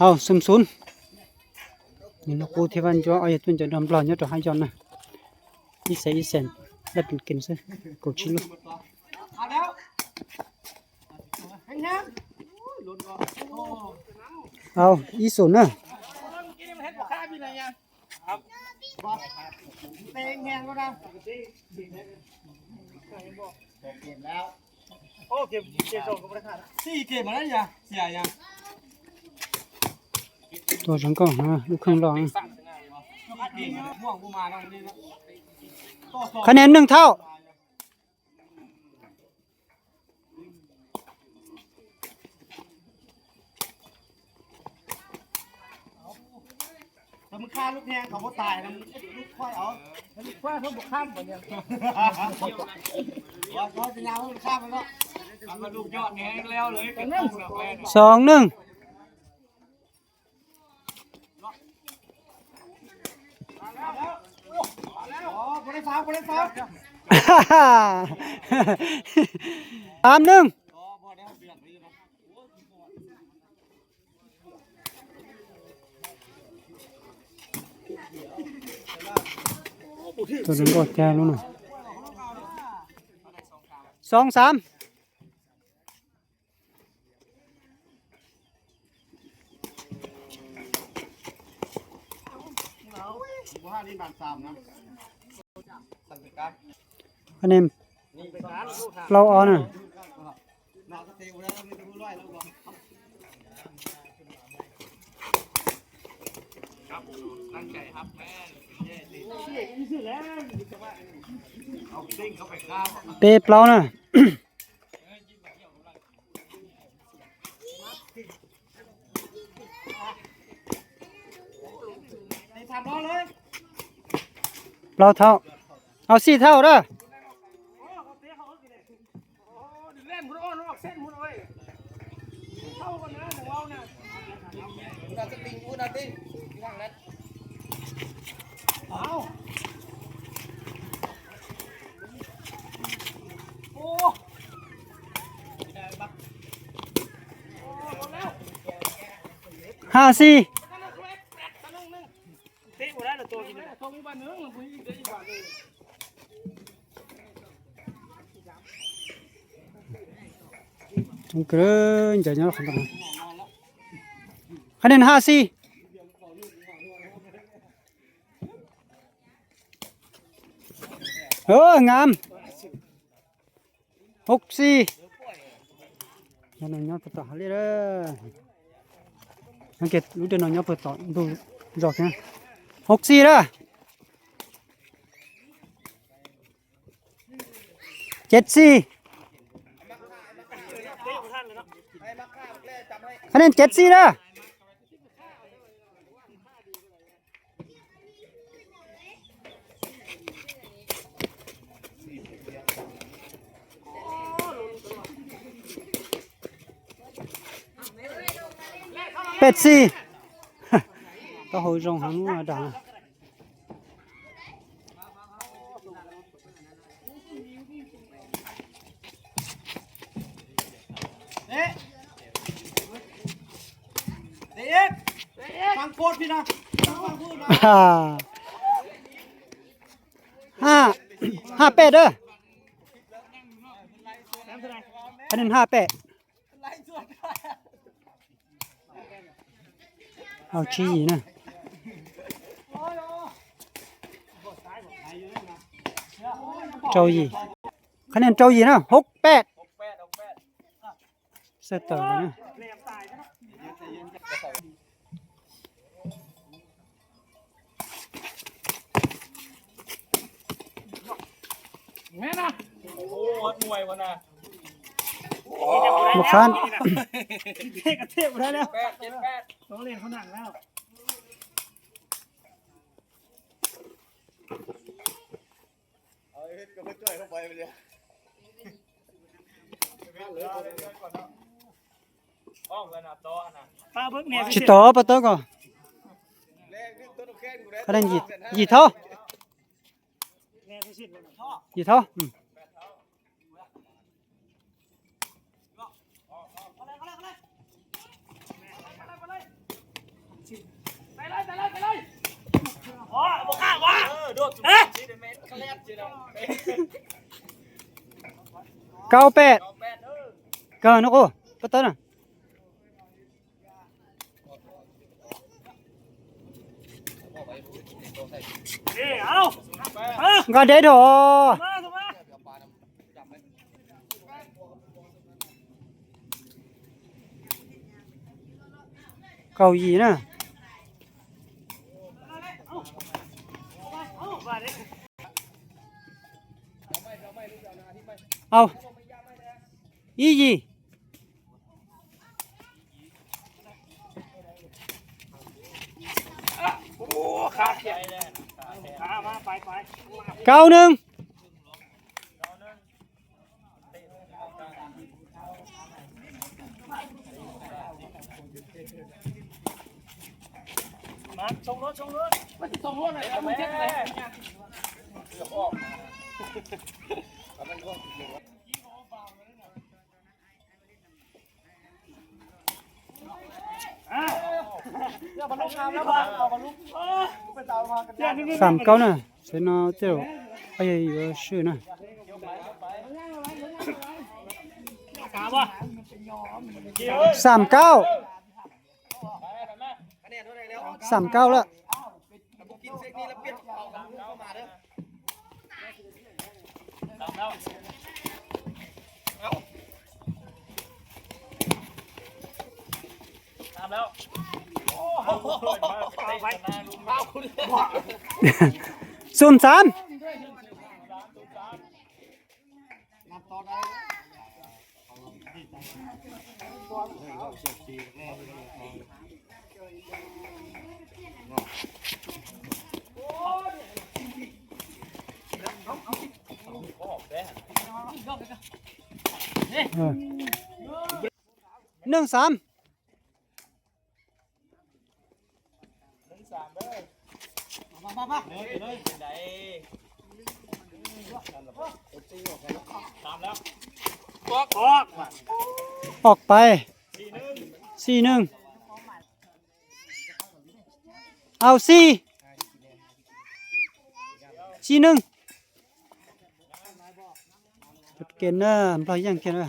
Hau xum xum. Nws no kuv thiab Vaj Ncuab ob yog tuaj ncaws nrog Nplog nyob rau hab yog na. Ib xees ib xees, laj pin kin xwb, kaum tsib lub. Hau ib xum na. Tuaj zoo nkauj, lub kheej loj. Khab nia neeg thaum. Xoom neeg. Taam neeg. Tuaj zoo nkauj tag lub no. Xoom xaam. Khab nia plaub ob na. Peb plaub na. Plaub thaum. Au xij thaum na. Hab xij. Khab nia hab xij. Ngam. Hauv xij. Nyob puag tom hav liaj. Lub dej no nyob puag tom ntug zos thiab. Hauv xij na. Ces xij. Khab nia ces xij na. Peb xij. Taub hau zoo heev dam. Hab peb na. Khab nia hab peb. Au tsib yim na. Rau yim. Khab nia rau yim na, hauv peb. Xav tawm na. Mus khab. Tsis tau, pab tawb ko. Yim thaub. Yim thaub. Kaub peb. Kawg no kuj pab tawb na. Nqa deb dhau. Kaum yim na. Au, ib yim. Kaub neeg. Xam kaub na, xeev no tej zaum yuav swm na. Xam kaub. Xam kaub lawm. Xum xaam. Neeg xaam. Om pais. Xib neeg. Au xib. Xib neeg. Ke na, Nplog yeej kiag na.